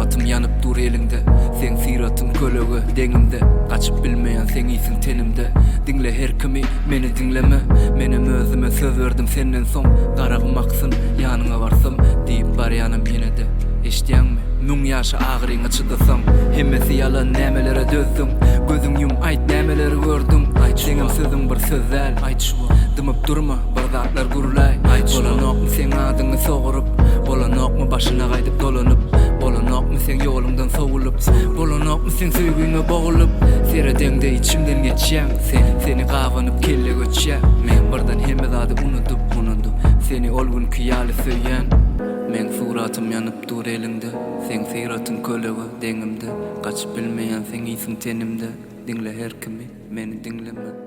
suratym ýanyp dur eliňde Seň syratyň kölege deňimde Gaçyp bilmeýän seň isiň tenimde Diňle her kimi, meni diňleme Menem özüme söz berdim senden soň Garagym aksyn, ýanyňa barsam Diýip barýanam ýene-de Eşidýäňmi? Müň ýaşa agyryňa çydasaň Hemmesi ýalan nämelere dözdüň Gözüň ýum aýt nämeleri gördüň Aýt seňem sözüň bir söz däl Aýt şu wagt Dymyp durma bir zatlar gürläý Aýt Bolanokmy seň adyňy soguryp Bolanokmy başyna gaýdyp dolanyp Bolanokmy seň ýoluňdan sowulyp Bolanokmy seň söýgüňe bogulyp Seredeňde içimden geçýäň sen Seni gabanyp kelle göçýä Men birden hemme zady unudyp unudyp Seni ol günki ýaly söýýän Meň suratym ýanyp dur eliňde Seň syratyň kölege deňimde Gaçyp bilmeýän seň isiň tenimde Diňle her kimi, meni diňleme.